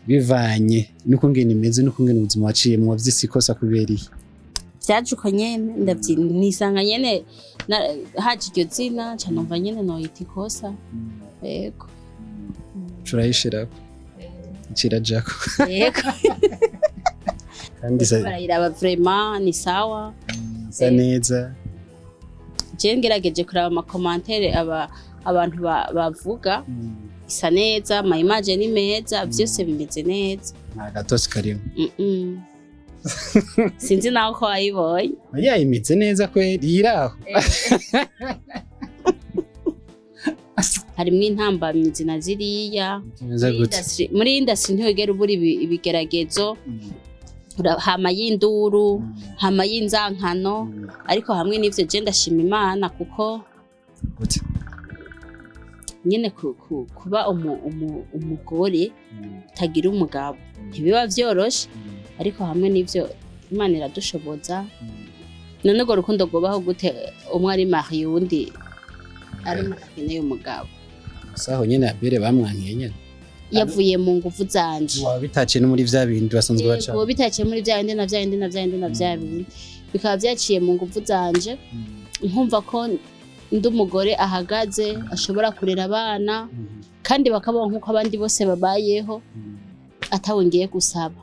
Bivanye n'ukungene imeze n'ukungene ubuzima waciyemwo, wavyise ikosa kubera iki? Vyaje uko nyene, nisanga nyene haje iryo zina, nca numva nyene noyita ikosa. Yego. Turayishirako cirajako. Yego. Kandi isa Barayiraba, vraiment ni sawa. Isa neza. Je ngerageje kuraba ama commentaires abantu bavuga, isa neza, ama image ni meza, vyose bimeze neza. Nta gatosi karimo. Sinzi nawe ko wayibonye. Oya, imeze neza kweri, iraho. Harimwo intambamyi zina ziriya. Imeze gute? Muri industry ntiwigera ubura ibigeragezo. Hama y'induru, hama y'inzankano, ariko hamwe n'ivyo je ndashima Imana kuko Gute? nyene kuba umugore utagira umugabo ntibiba vyoroshe, ariko hamwe n'ivyo Imana iradushoboza. None urwo rukundo rwobaho gute umwe ari marié, uwundi ari akeneye umugabo? Saho nyene Abere bamwankiye nyene. Yavuye mu nguvu zanje. Waba bitaciye no muri vya bindi basanzwe baca. Yego, bitaciye muri vya bindi na vya bindi na vya bindi na vya bindi, bikaba vyaciye mu nguvu zanje, nkumva ko ndi umugore ahagaze, ashobora kurera abana kandi bakabaho nk'uko abandi bose babayeho, atawe ngiye gusaba.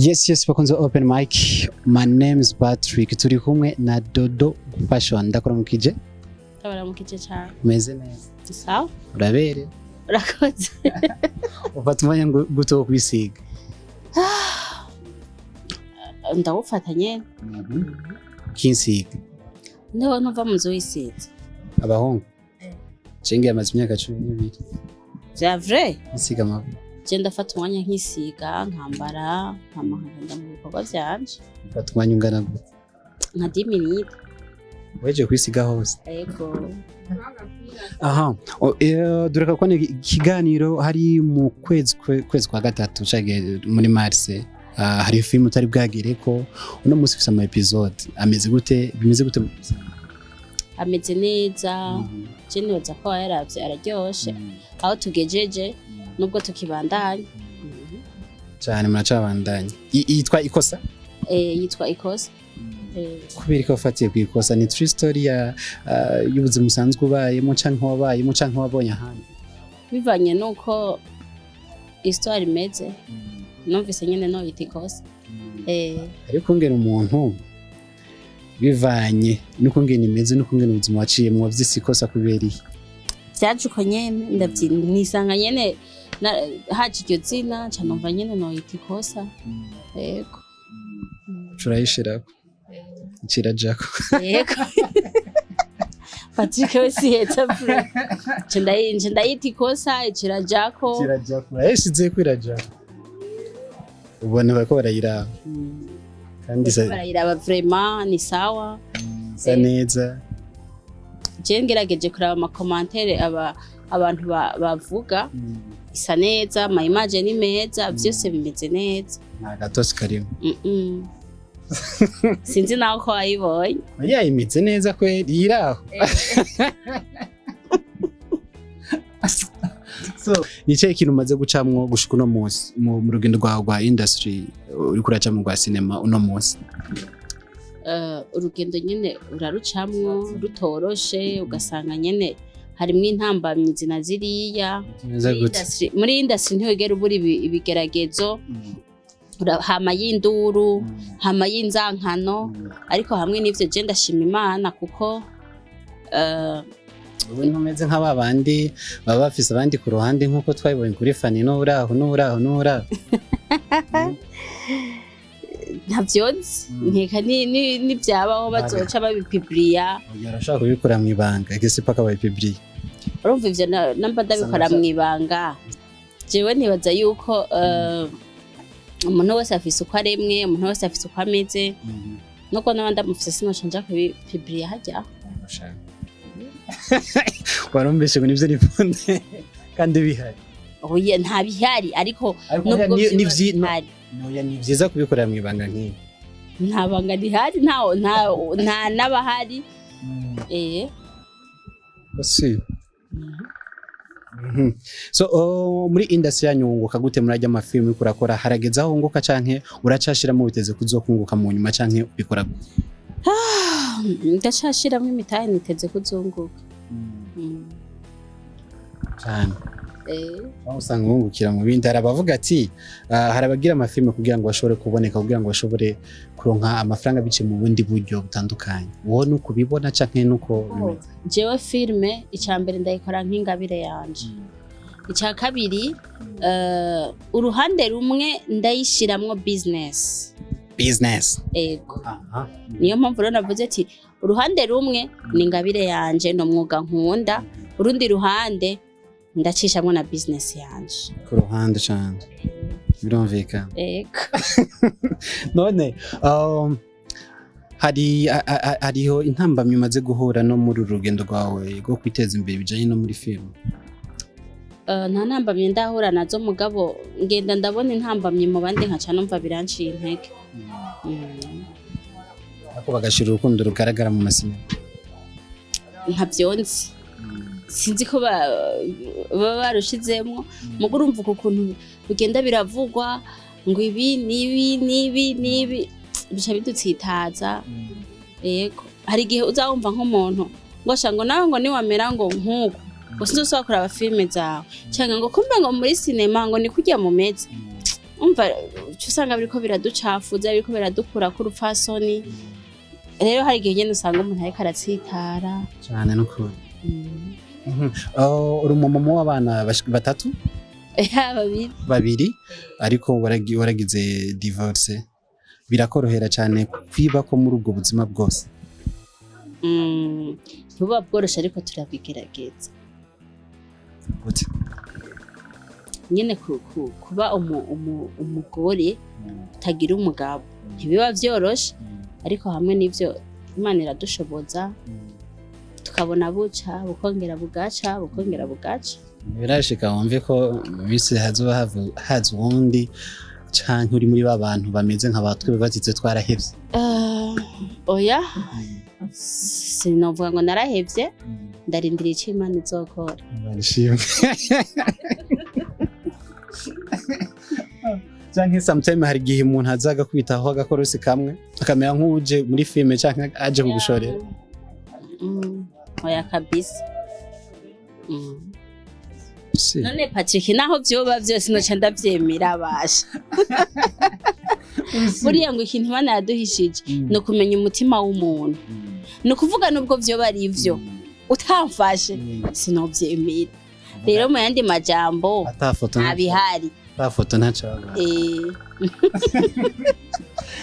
Yes, bakunze open mic. My name is Patrick. Turi kumwe na Dodo Fashion. Ndakuramukije. Ndabaramukije cane. Umeze neza? Sawa. Urabere. Urakoze. Ufata umwanya gute wo kwisiga? Ndawufata nyene. Kinsiga. Niho ntuva mu nzu wisize. Abahungu. Cenge amaze imyaka 12. Vya vrai? Nsiga amavuta. Je ndafata umwanya nkisiga, nkambara, nkama nkagenda mu bikorwa vyanje. Ufata umwanya ungana gute? Nka 10 minutes. Weje kwisiga hose. Ego. Aha, dureka kubona ikiganiro hari mu kwezi kwezi kwa gatatu cagiye muri mars. Hari film utari bwagere ko uno munsi ufise ama episode ameze gute, bimeze gute mu buzima? Ameze neza. Je nibaza ko wayaravye, araryoshe aho tugejeje, nubwo tukibandanya. Cyane, muracabandanya. Yitwa Ikosa? Eh, yitwa Ikosa. Kubera ko wafatiye ku ikosa, ni true story ya y'ubuzima usanzwe ubayemo canke wabayemo canke wabonye ahandi? Bivanye nuko histoire imeze, numvise nyene noyita Ikosa. Ariko ngera umuntu bivanye n'ukungene imeze n'ukungene ubuzima waciyemwo, wavyise ikosa kubera iki? Vyaje uko nyene, nisanga nyene haje iryo zina, nca numva nyene noyita Ikosa. Yego. Turayishirako cirajako. Yego, Patrick we siheza vrai. Nca ndayita Ikosa, ikirajako. Cirajako, urayishizeko irajako, ubona bariko barayiraba kandi isa. Barayiraba, vraiment ni sawa. Isa neza. Je ngerageje kuraba ama commentaires abantu bavuga, isa neza, ama image ni meza, vyose bimeze neza. Nta gatosi karimo. Sinzi nawe ko wayibonye. Oya, imeze neza kweri, iraho. So ni ikihe kintu umaze gucamwo gushika uno munsi mu rugendo rwawe rwa industry uriko uracamwo rwa cinema uno munsi? Urugendo nyene urarucamwo rutoroshe, ugasanga nyene harimwo intambamyi zina ziriya. Bimeze gute? Muri industry ntiwigera ubura ibigeragezo. Hama y'induru, hama y'inzankano, ariko hamwe n'ivyo je ndashima Imana kuko Ubu ntumeze nka ba bandi baba bafise abandi ku ruhande, nk'uko twabibonye kuri Fani, n'uraho n'uraho n'uraho? Ntavyo nzi. Nkeka nivyabaho bazoca babipibiriya. Arashaka kubikora mu ibanga, ese paka babipibiriye? Urumva ivyo namba ndabikora Usanga- mu ibanga, jewe nibaza yuko umuntu wese afise uko aremwe, umuntu wese afise uko ameze. Nuko naba ndamufise, sinoca nja kubipibiriya harya. Warumvise ngo nivyo nifunde kandi bihari? Oya, nta bihari, ariko Ariko nubwo ni vyoba ni bihari. Oya, ni vyiza kubikorera mu ibanga nk'ibi. Nta banga rihari, nta n'abahari. Si. So muri industry yanyu wunguka gute? Murajya amafilm uriko urakora, harageze aho wunguka canke uracashiramo witeze kuzokunguka mu nyuma, canke ubikora gute? Ndacashiramo imitahe, niteze kuzunguka. Cane. Aho usanga wungukira mu bindi, hari abavuga ati hari abagira amafilme kugira ngo bashobore kuboneka, kugira ngo bashobore kuronka amafaranga biciye mu bundi buryo butandukanye. Wowe nuko ubibona canke nuko bimeze? Jewe filme, icya mbere ndayikora nk'ingabire yanje. Icya kabiri, uruhande rumwe ndayishiramwo business. Business? Ego. Niyo mpamvu rero navuze ati uruhande rumwe ni ingabire yanje, ni umwuga nkunda, urundi ruhande ndacishamwo na business yanje. Ku ruhande cane, birumvikana. Ego. None hari hariho intambamyi umaze guhura no muri uru rugendo rwawe rwo kwiteza imbere bijanye no muri filime? Nta ntambamyi ndahura nazo, mugabo ngenda ndabona intambamyi mu bandi, nkaca numva biranciye intege. Ariko bagashira urukundo rugaragara mu masinema. Ntabyo nzi, sinzi ko baba barushizemwo, mugo urumva uku kuntu bigenda biravugwa ngo ibi n'ibi n'ibi n'ibi, bica bidutsitaza. Yego, hari igihe uzawumva nk'umuntu ngo sha, ngo nawe ngo niwamera ngo nk'uku, ngo sinzosubira kuraba filime zawe, cyangwa ngo kumbe ngo muri sinema ngo ni kurya mumeze. Umva, uca usanga biriko biraducafuza, biriko biradukura k'urupfasoni. Rero hari igihe nyene usanga umuntu ariko aratsitara. Cane n'ukuri. Oh, uri umumama w'abana batatu? Ya, babiri. Babiri, ariko waragize divorce. Birakorohera cyane kwiba ko muri ubwo buzima bwose? Ntibuba bworoshe, ariko turabigerageza. Gute? Nyene kuba umugore utagira umugabo ntibiba vyoroshe, ariko hamwe n'ivyo Imana iradushoboza, tukabona buca bukongera bugaca, bukongera bugaca. Birashika wumve ko mu minsi hazoba haza uwundi, canke uri muri ba bantu bameze nka batwe batitse twarahevye? Oya, sinovuga ngo narahevye, ndarindiriye ico Imana izokora. Imana ishimwe. Canke sometime hari igihe umuntu aza agakwitaho agakorosi kamwe, akamera nk'uje muri filime canke aje kugushorera? Oya kabisa. Si. None Patrick, naho vyoba vyose noca ndavyemera basha? Buriya ngo ikintu Imana yaduhishije ni ukumenya umutima w'umuntu. Ni ukuvuga nubwo vyoba ari ivyo, utamfashe sinovyemera. Rero mu yandi majambo, ata foto, ntabihari. Ata foto ntaco.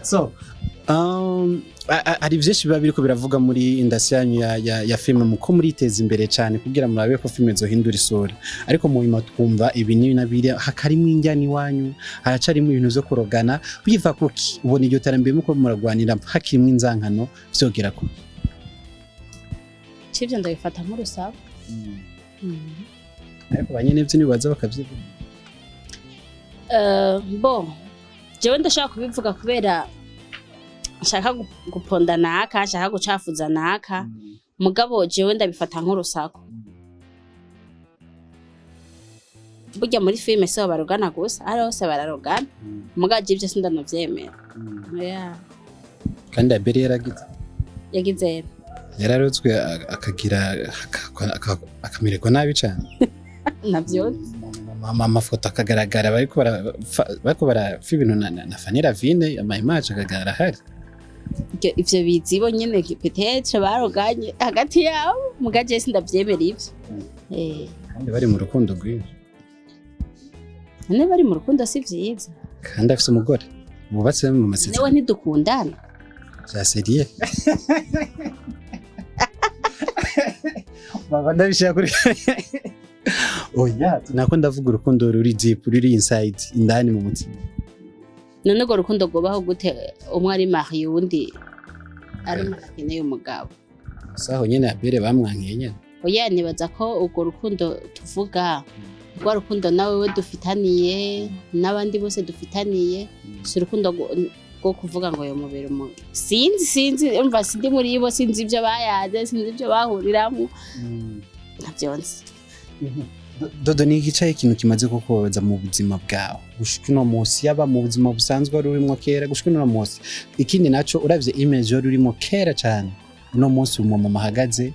So hari byinshi biba biriko biravuga muri industry yanyu ya filime, muko muriteza imbere cyane kugira murabe ko filime zohindura isura, ariko mu nyuma twumva ibi n'ibi na biriya, hakarimwo injyana iwanyu, haracarimwo ibintu vyo kurogana. Biva kuki? Ubona iryo terambere muko muragwanira hakirimwo inzankano vyogera ku Civyo ndabifata nk'urusabo. Ariko ba nyene vyo nibaza bakavyivuga. Bo jewe ndashaka kubivuga kubera nshaka guponda naka, nshaka gucafuza naka, mugabo jewe ndabifata nk'urusaku. Burya muri filime siho barogana gusa, ari hose bararogana, mugabo je ivyo sindanavyemera. Yeah. Kandi Abeli yaragize Yagize? Yararotswe, akagira akamererwa nabi cane. Navyo. Amafoto akagaragara bariko barapfa ibintu na Fanny Lavine, ama image akagaragara ahari. Ivyo bizi bo nyene, peut-être baroganye hagati yabo, muga je sindavyemera ivyo. Kandi bari mu rukundo rwinshi. None bari mu rukundo si vyiza? Kandi afise umugore bubatse mu Newe masezerano. ntidukundana. Vya sérieux, baba ndabishira kuri oya, nako ndavuga urukundo ruri deep, ruri inside, indani mu mutima. None urwo rukundo rwobaho gute umwe ari marié, uwundi ari umuntu akeneye umugabo? Saho nyene Abere bamwankiye nyene. Oya, nibaza ko urwo rukundo tuvuga, rwa rukundo nawe we dufitaniye n'abandi bose dufitaniye, si urukundo. Bwo kuvuga ngo yomubera umu, sinzi, umva, sindi muri bo, sinzi ibyo bayaze, sinzi ibyo bahuriramo, ntabyo nzi. Dodo, ni igicaye ikintu kimaze kukubabaza mu buzima bwawe gushika uno munsi, yaba mu buzima busanzwe wari urimo kera gushika uno munsi? Ikindi naco, uravye image wari urimo kera cyane, uno munsi umumama ahagaze,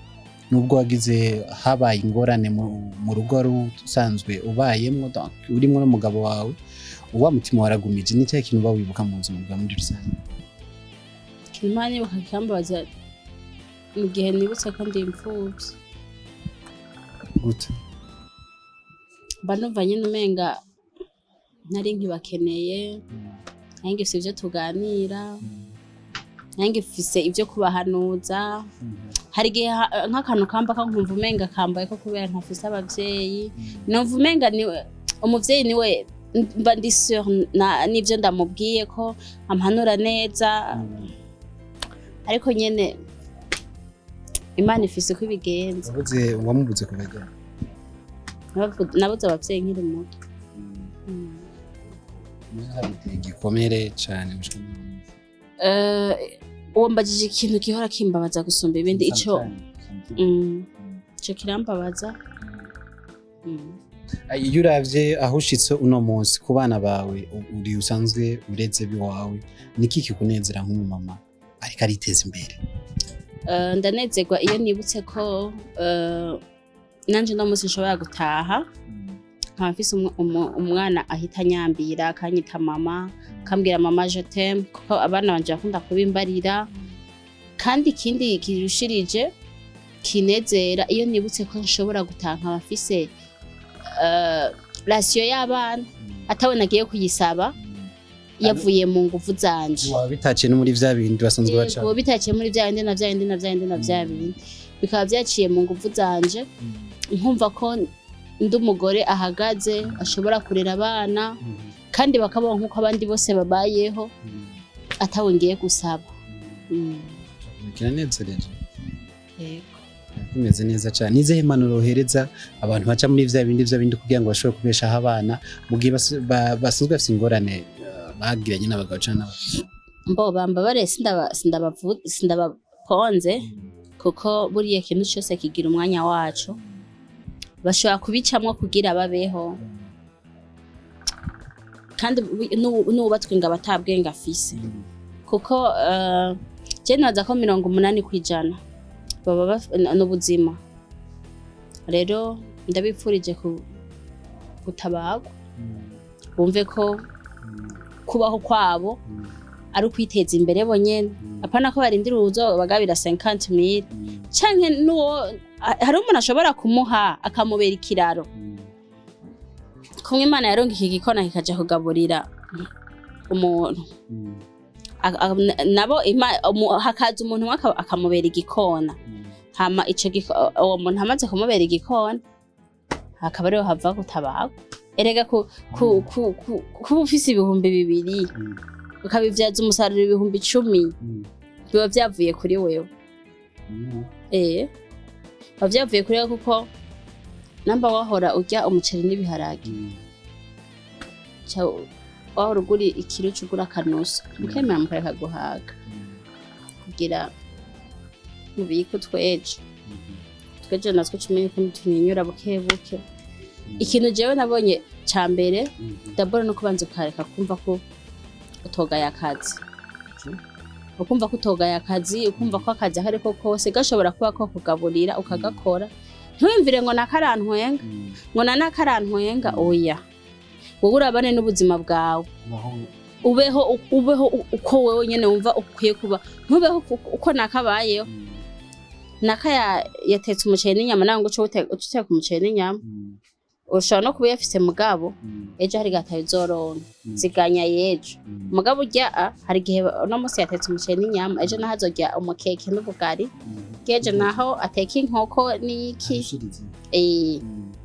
nubwo wagize habaye ingorane mu rugo wari usanzwe ubayemwo, donc urimo n'umugabo wawe, wa mutima waragumije. Ni cyahe kintu uba wibuka mu buzima bwawe muri rusange? Imana nibuka kikambabaza mu gihe nibutse ko ndi imfuvyi. Gute? Mba numva nyine umenga nari nkibakeneye, nari ngifise ivyo tuganira, nari ngifise ivyo kubahanuza. Hari igihe nk'akantu kamba nkumva umenga kambaye ko kubera ntafise abavyeyi, numva umenga niwe umuvyeyi, niwe mba ndi sûre n'ivyo ndamubwiye ko ampanura neza. Ariko nyene Imana ifise uko ibigenza. Wabuze, wamubuze kuva ryari? Nabuze abavyeyi nkiri muto. Bizaguteye igikomere cane gushika uno munsi? Uwo mbajije ikintu gihora kimbabaza gusumba ibindi, ico ico kirambabaza. Iyo uravye aho ushitse uno munsi ku bana bawe uri usanzwe ureze biwawe, niki kikunezera nk'umumama ariko ariteza imbere? Ndanezerwa iyo nibutse ko nanje uno munsi nshobora gutaha nkaba mfise umwana ahita anyambira, akanyita mama, akambwira: "Mama, je t'aime", kuko abana banje bakunda kubimbarira. Kandi ikindi kirushirije kinezera, iyo nibutse ko nshobora gutaha nkaba mfise ration y'abana atawe nagiye kuyisaba, yavuye mu nguvu zanje. Waba bitaciye no muri vya bindi basanzwe baca. Yego, bitaciye muri vya bindi na vya bindi na vya bindi na vya bindi, bikaba vyaciye mu nguvu zanje, nkumva ko ndi umugore ahagaze, ashobora kurera abana kandi bakabaho nk'uko abandi bose babayeho, atawe ngiye gusaba. Kiranezereje. Yego. Bimeze neza cyane. Nizihe impanuro wohereza abantu baca muri vya bindi, vya bindi, kugira ngo bashobore kubeshaho abana mu gihe basanzwe bafise ingorane bagiranye n'abagabo canke n'abagore? Mbo bambabare, sindabaponze, kuko buriya kintu cyose kigira umwanya waco. Bashobora kubicamwo kugira babeho, kandi n'uwubatswe ngo aba atabwenge afise, kuko je nibaza ko 80% baba n'ubuzima. Rero ndabipfurije gutabagwa, bumve ko kubaho kwabo ari ukwiteza imbere bonyene, apana ko barindira uwuzo bagabira 50 mille canke nuwo. Hari umuntu ashobora kumuha akamubera ikiraro, kumwe Imana yaronka iki gikona kikaja kugaburira umuntu. Nabo hakaza umuntu umwe akamubera igikona, hama ico uwo muntu amaze kumubera igikona hakaba ariho hava gutabagwa. Erega kuba ufise 2000 ukabivyaza umusaruro 10,000, biba vyavuye kuri wewe. Biba vyavuye kuri wewe, kuko namba wahora urya umuceri n'ibiharage, wahora ugura ikiro, cugura akanusu, mukemera mukareka guhaga kugira mubike utwejo. Twejo natwo tumenye ukuntu tunyenyura buke buke. Ikintu jewe nabonye ca mbere d'abord no kubanza ukareka kumva ko utogaye akazi, ukumva ko utogaye akazi, ukumva ko akazi ako ariko kose gashobora kuba ko kugaburira, ukagakora, ntiwiyumvire ngo nakarantwenga, ngo na nakarantwenga. Oya, wowe urabane n'ubuzima bwawe, ubeho uko wewe nyene wumva ukwiye kuba. Ntubeho uko nakabayeho, naka yatetse umuceri n'inyama, nawe ngo uce uteka umuceri n'inyama. Ushobora no kuba uyafise, mugabo ejo hari gataye uzoronka ziganya y'ejo. Mugabo urya hari igihe uno munsi yatetse umuceri n'inyama, ejo naho azorya umukeke n'ubugari, ejo naho ateka inkoko n'iki.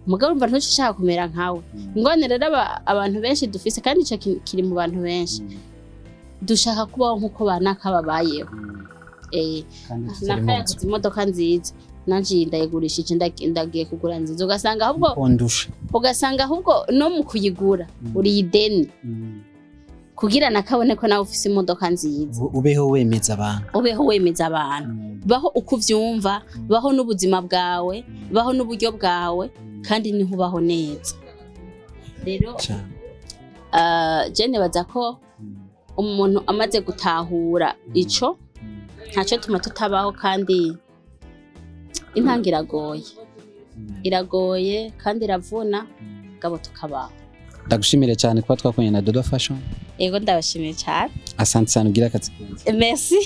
Mugabo urumva ntuce ushaka kumera nkawe. Ingorane rero abantu benshi dufise, kandi ico kiri mu bantu benshi, dushaka kubaho nk'uko banaka babayeho. Naka yaguze imodoka nziza, nanje iyi ndayigurishije, ndagiye kugura nziza, ugasanga ahubwo kondusha. Ugasanga ahubwo no mu kuyigura uri ideni. Kugira nakabone ko nawe ufise imodoka nziza. Ubeho wemeza abantu. Ubeho wemeza abantu, baho uko uvyumva, baho n'ubuzima bwawe, baho n'uburyo bwawe, kandi niho ubaho neza rero. Je nibaza ko umuntu amaze gutahura ico, ntaco tuma tutabaho. Kandi intanga iragoye, iragoye kandi iravuna, gabo tukabaho. Ndagushimire cyane kuba twakoranye na Dodo Fashion. Yego, ndabashimiye cyane. Asante sana, ugira akazi keza. Merci.